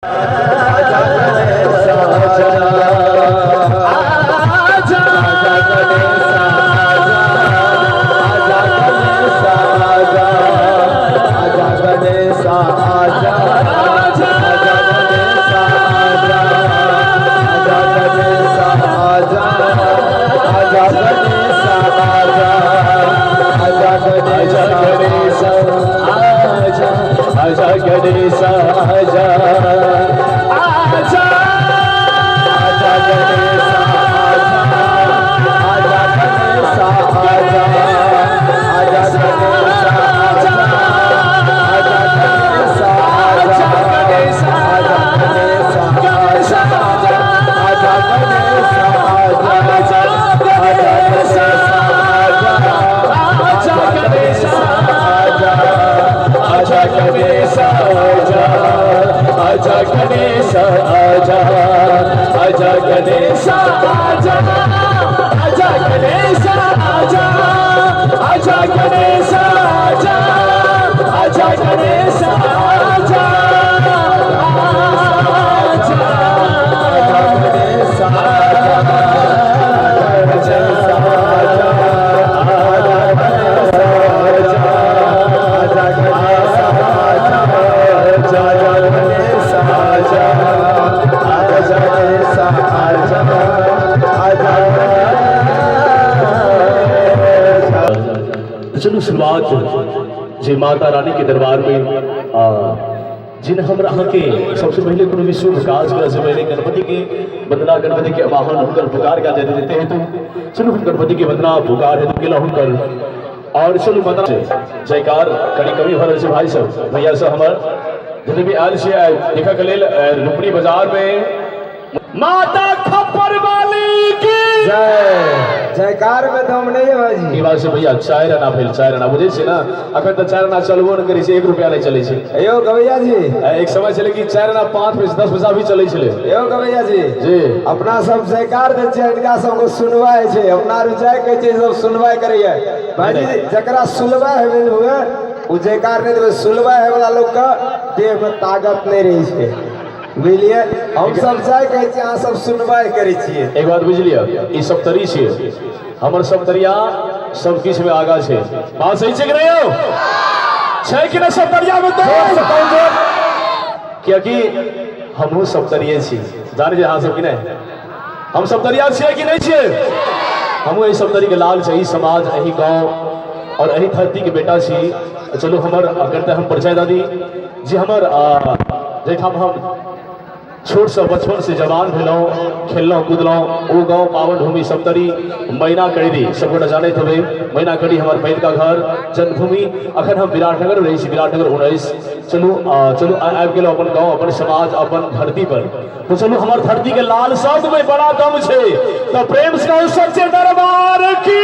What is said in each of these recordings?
आजा गणेश आजा, आजा गणेश आजा, आजा गणेश आजा, आजा गणेश आजा, आजा गणेश आजा, आजा गणेश आजा, आजा गणेश आजा, आजा गणेश आजा, आजा गणेश आजा, आजा, आजा गणेश आजा, आजा गणेश आजा, आजा गणेश आजा, आजा गणेश आजा, आजा गणेश आजा, आजा गणेश आजा, आजा गणेश आजा, आजा गणेश आजा, आजा गणेश आजा, आजा गणेश आजा, आजा गणेश आजा, आजा गणेश आजा, आजा गणेश आजा, आजा गणेश आजा, आजा, आजा गणेश आजा, आजा आजा, आजा गणेश आजा, आजा गणेश आजा, आजा गणेश आजा, आजा। चलू शुरुआत जे माता रानी के दरबार में जिन हम अहाँके सबसे पहले कोनो भी शुभ काज करे से पहले गणपति के वंदना, गणपति के आवाहन हुनकर पुकार का देते हैं। तो चलू हम गणपति के वंदना पुकार हेतु गेला हुनकर और चलू माता जयकार कनी कमी भरल छै। भाई सब, भैया सब, हमर जते भी आयल छै देखऽ के लेल रुपनी बाजार में माता खप्पर वाली की जय। जयकार में दम नहीं है भाईजी। ई बात से भैया, 4 आना भेल, 4 आना बुझै छियै ने? अखन तऽ 4 आना चलबो नहि करै छै, 1 रुपया नहि चलै छै। यौ गवैया जी। एक समय छलै कि 4 आना 5 पैसा, 10 पैसा भी चलै छलै। यौ गवैया जी। जी। अपना सब जयकार दै छियै, हिनका सबके सुनवाइ छै। अपना आर जय कहै छियै, सब सुनवाइ करैया। भाईजी, जकरा सुनवाइ हेबै हुए ओ जयकार नहि देबै। सुनवाइ होय वाला लोकके देह में ताकत नहि रहै छै, बुझलियै? हम सब जय कहै छियै, अहाँ सब सुनवाइ करै छियै। एक बात बुझ लिअ, ई सप्तरी छियै। हमर सप्तरिया सब किछु में आगा छै। बात सही छै कि नहीं यौ? छै कि नहि सप्तरिया में? कियाकि हमहूँ सप्तरिये छी। जानै छियै अहाँ सब कि नहि, हम सप्तरिया छियै कि नहि छियै? हमहूँ एहि सप्तरीके लाल छै, एहि समाज, एहि गाँव और एहि धरतीके बेटा छी। चलू, हमर अगर तऽ हम परिचय दादी जे हमर जाहिठाम हम छोटसँ बचपन से जवान भेलहुँ, खेललहुँ कूदलहुँ, ओ गाँव पावन भूमि सप्तरी मैना कड़ी, सबगोटा जानैत हेबै। मैना कड़ी हमर पहिलका घर, जन्मभूमि। अखन हम विराटनगर रहै छी, विराटनगर 19। चलू, चलू, आबि गेलहुँ अपन गाँव, अपन समाज, अपन धरती पर। तो चलू, हमर धरती के लाल शब्द में बड़ा दम छै, तो प्रेम से कहू सच्चे दरबार की।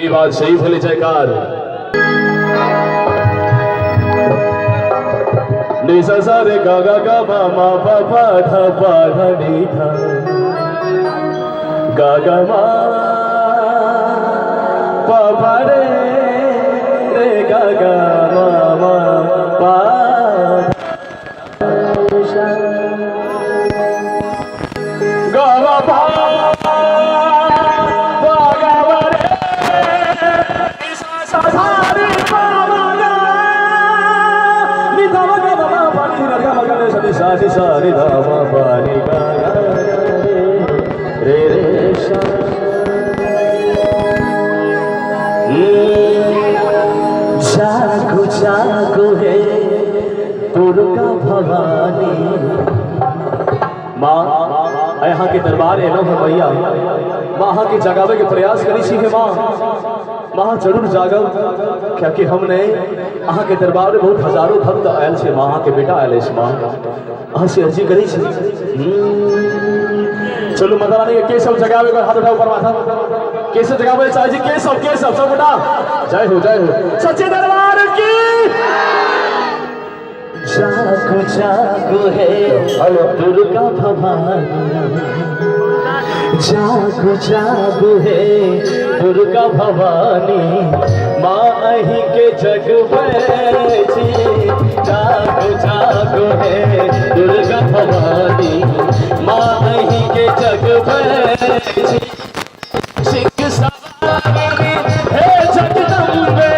ई बात सही भेलै जयकार। नि सा सा रे गा गा गा मा मा पा पा ध पा ध नि ध गा गा मा पा पा रे रे गा गा मा मा पा गा गा पा पा गा मा रे सा सा रे पा मा गा नि ध मा गा मा पा नि रे गा मा गा रे सा नि सा नि सा नि ध मा पा नि गा गा रे रे रे सा। जागो जागो हे दुर्गा भवानी। माँ, यहाँ के दरबार एलहुँ है मैया। माँ, अहाँ के जगावे के प्रयास करै छी। हे माँ, माँ, जरूर जागब, कियाकि हमने अहाँ के दरबार में बहुत हजारों भक्त आयल छै। माँ, अहाँ के बेटा आयल अछि। माँ, अहाँ से अर्जी करै छी। चलू, माता रानी के सब जगावे के हाथ उठाओ ऊपर माथा। के सब जगावे चाहे छी? के सब, के सब? सब गोटा जय हो, जय हो, सच्चे दरबार की। जागो जागो हे दुर्गा भवानी, जागो जागो हे दुर्गा भवानी, माँ अहीं के जगबै छी। जागो जागो। हे दुर्गा भवानी, माँ अहीं के जगबै छी। सिंह सवारिणी हे जगदम्बे,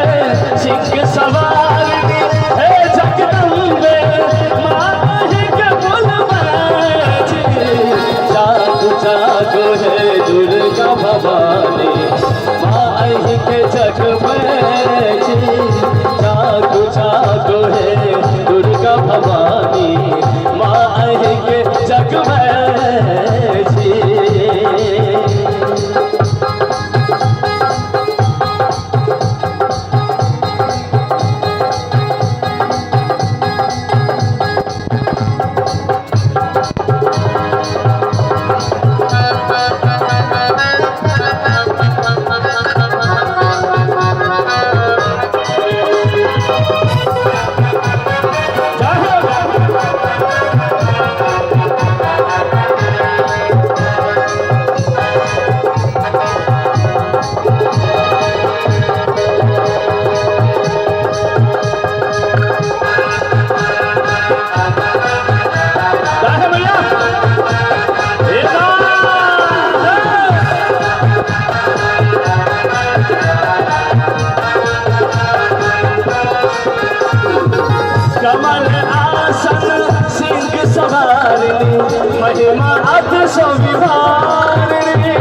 सिंह सवारिणी हे जगदम्बे, माँ अहीं के बोलबै छी। जागो जागो हे दुर्गा भवानी, माँ अहीं के जगबै छी। जागो जागो हे दुर्गा भवानी, माँ अहीं के जगबै छी। जय भैया। कमल आसन सिंह सवारिणी, महिमा अतिशय विभारिणी।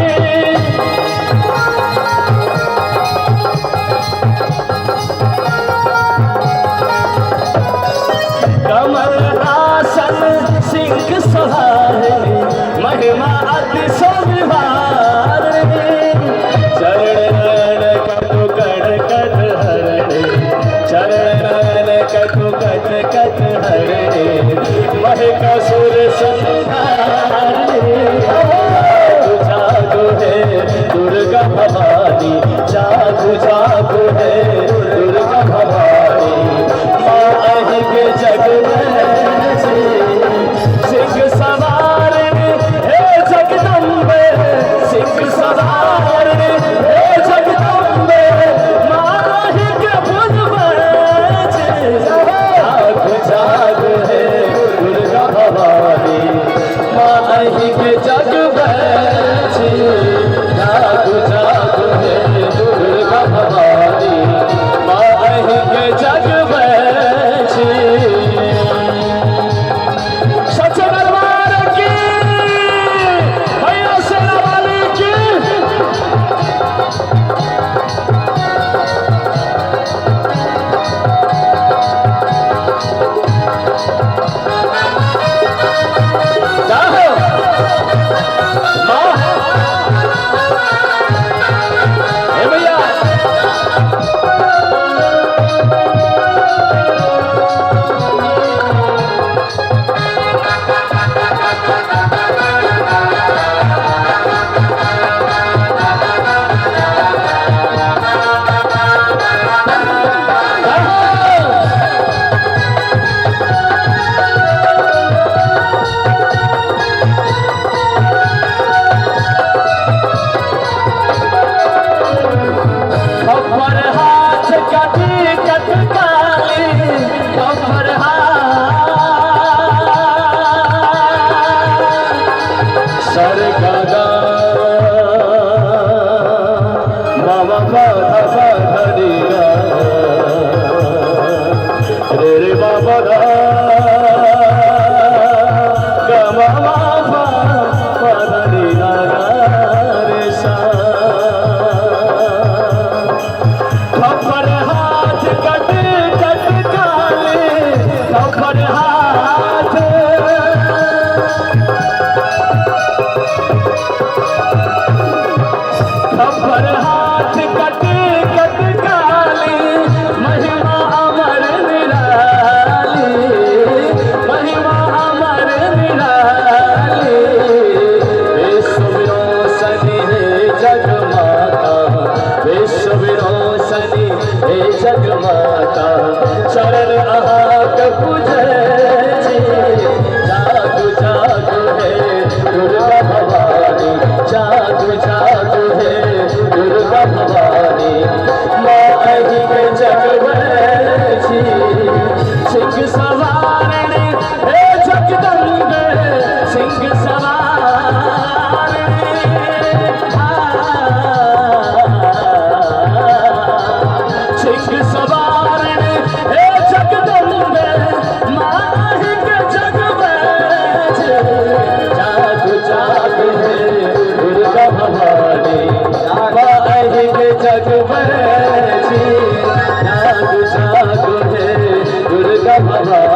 कमल आसन सिंह सवारिणी, महिमा अतिशय विभारिणी। चरण कटु कण कट हरणे, चरण कटु कट कट हरणे, महिषासुर संहारिणी। जागो हे दुर्गा भवानी, जागो जागो हे दुर्गा भवानी, माँ अहीं के जगबै छी। सिंह सवारिणी हे जगदम्बे, सिंह सवारिणी हे जगदम्बे, माँ अहीं के बोलबै छी। जागो जागो हे दुर्गा भवानी, माँ अहीं के जगबै छी। जागो जागो हे दुर्गा भवानी, माँ अहीं के जगबै छी। सच्चे दरबार की, भैया सेना वाली की। जाओ माँ, हे भैया। खप्पर हाथ कटी कट काली, खप्पर हाथ सर गा मा मा प ध प ध नी गा रे रे मा प ध ग मा मा प प ध नी गा गा रे सा। खप्पर हाथ कट कट काले, खप्पर हाथ खप्पर हाथ कट कट काले, महिमा अमर निराली, महिमा अमर निराली। विश्व विरोसनी हे जगमाता, विश्व विरोसनी हे जगमाता, चरण अहाँक पूजै छी।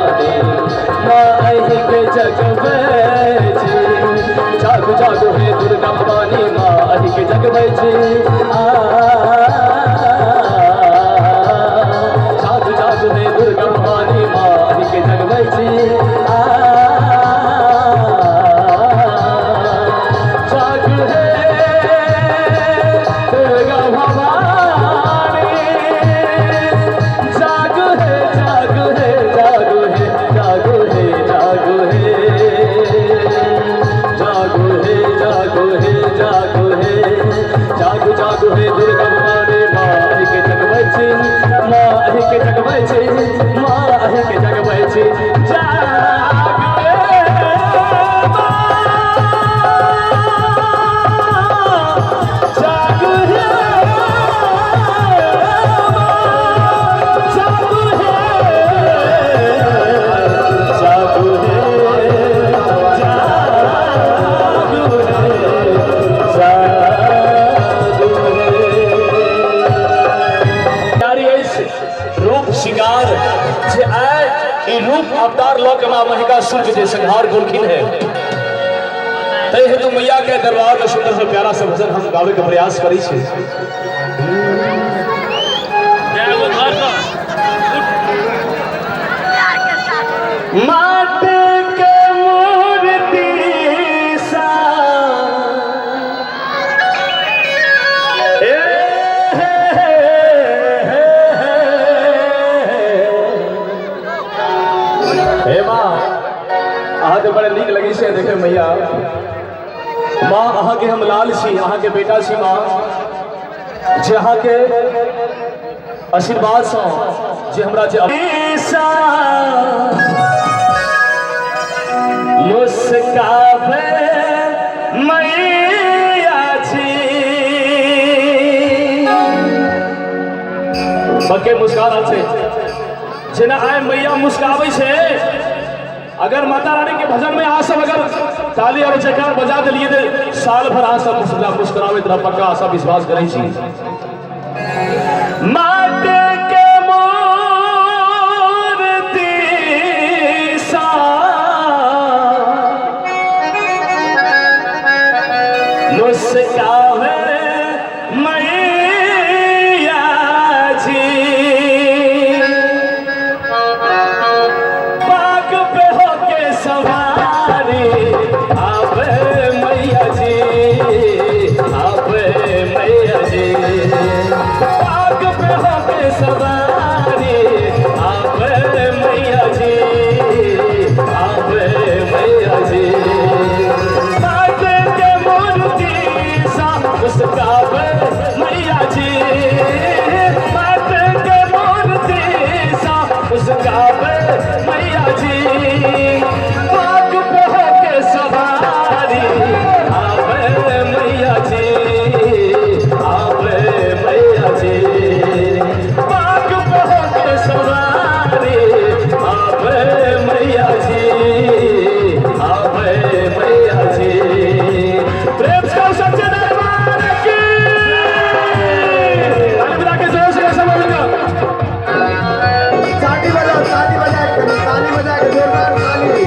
भवानी, माँ अहिके जगबै छी। जागू जागू हे दुर्गा भवानी, माँ अहिके जगबै छी। आ जागू जागू हे दुर्गा भवानी, माँ अहिके जगबै छी। आ जागू हे दुर्गा भवानी, जागू हे, जागू हे, जागू हे, जागू हे, जागू हे, जागू हे, जागू हे, जागू हे, जागू जागू हे दुर्गा भवानी, माँ अहिके जगबै छी, माँ अहिके जगबै छी, माँ अहिके जगबै छी। जागू हे माँ, जागू हे माँ, जागू हे, जागू हे, जागू हे, जागू हे। प्यारी अछि रूप श्रृंगार जे आय ई रूप अवतार लऽ के माँ महिषासुर के जे संहार केलखिन है, ताहि हेतु मैया के दरबार में सुंदर से प्यारा से भजन हम गावे के प्रयास करै छी। माटी के मूर्ति सा, ए हे हे हे हे। हे माँ, अहाँ तऽ बड़ा नीक लगै छै देखे मैया। माँ, अहाँके हम लाल छी, अहाँके बेटा छी माँ, जे अहाँके आशीर्वादसँ जे हमरा जे मुस्काबे मैया छी। सबके मुस्का रहल छै। जेना आइ मैया मुस्काबै छै, अगर माता रानी के भजन में अहाँ सब अगर ताली और जयकार बजा देलिए तऽ साल भर अहाँ सब मुस्कुराबैत रह, पक्का आशा विश्वास करै छी। माटी के मूर्ति सा मुस्कावे मैया जी, बाग पे होके सवारी आवे मैया जी, आवे मैया जी, बाग पे होके सवारी आवे मैया जी, आवे मैया जी। बाग के मूर्ति सा मुस्कावे मैया जी, बाग के मूर्ति सा मुस्कावे मैया जी, बाग पे होके सवारी आवे मैया जी, आवे मैया जी, बाग पे होके सवारी आवे मैया जी, आवे मैया जी। प्रेम से कहो सच्चे दरबार की। ताली बजा के जोर से कैसे बोलेगा? ताली बजाओ, ताली बजा के, ताली बजा के, जोरदार ताली।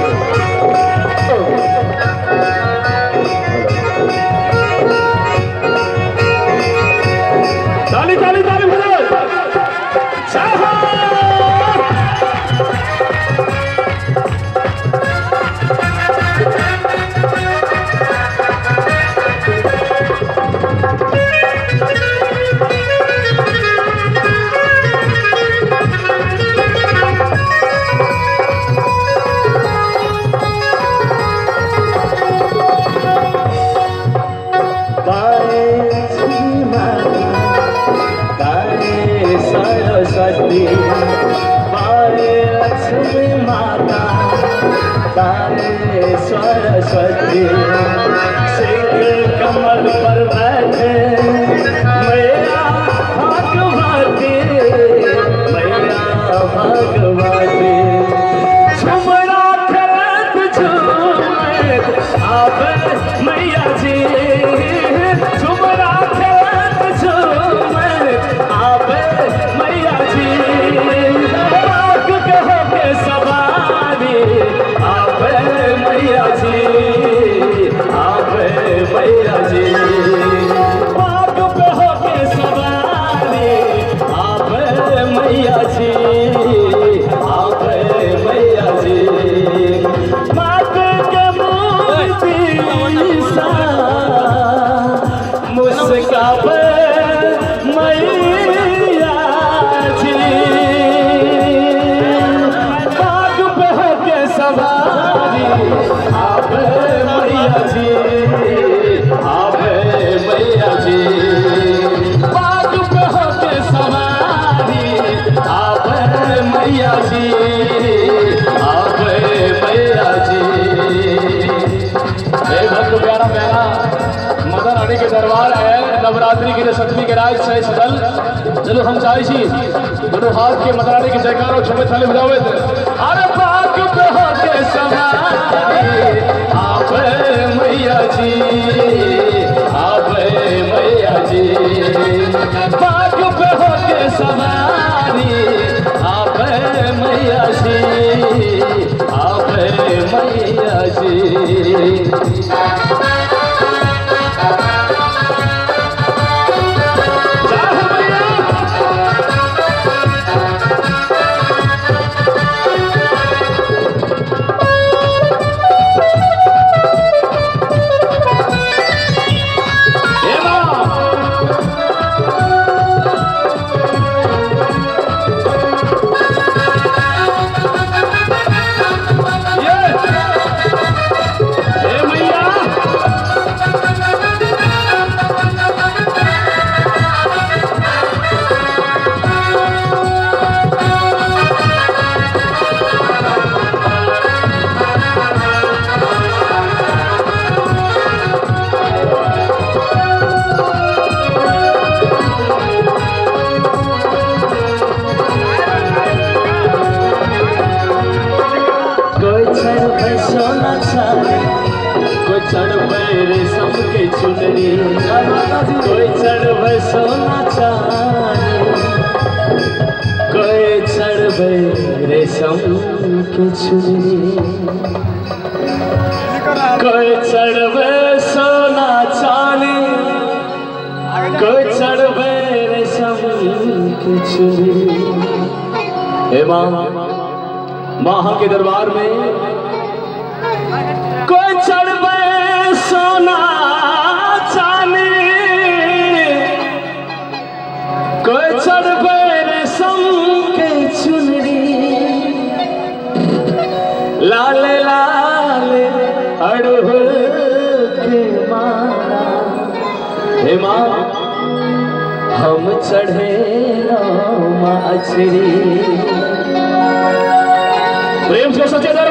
ताली ताली ताली बजाओ। जय हो। बाएं सरस्वती, बाएं लक्ष्मी माता, बाएं सरस्वती, सिंह कमल पर बैठे मैया भगवती, मैया भगवती। झुमरा खेलत झूमत आवे मैया जी, झुमरा खेलत झूमत आवे मैया जी, बाग के होके सवारी। सवारी आवे मैया जी, आवे मैया जी। बाग पे होके सवारी आवे मैया जी, आवे मैया जी। हे भक्त प्यारा प्यारा, माता रानी के दरबार है, नवरात्रि के सप्तमी के राज छै सजल। चलो हम चाहे छी दोनों हाथ के माता रानी के जयकार और छमे थाली बजावे। अरे पाक पे होके सवारी आवे मैया जी, आवे मैया जी। पाक पे होके सवारी आवे मैया जी, आवे मैया जी। जय हो मैया। हे माँ। ये। हे मैया। कोई चढ़बै सोना चांदी, कोई चढ़बै रेशम के चुनरी, कोई चढ़बै सोना चांदी, कोई चढ़बै रेशम के चुनरी, कोई चढ़बै सोना चांदी, कोई चढ़बै रेशम के चुनरी। हे माँ, माँ के दरबार में कोई चढ़बै सोना चांदी, कोई चढ़बै रेशम के चुनरी, लाल लाल अड़हुल के माला, हे माँ हम चढ़े माँ अचरी। प्रेम से सच्चे दरबार।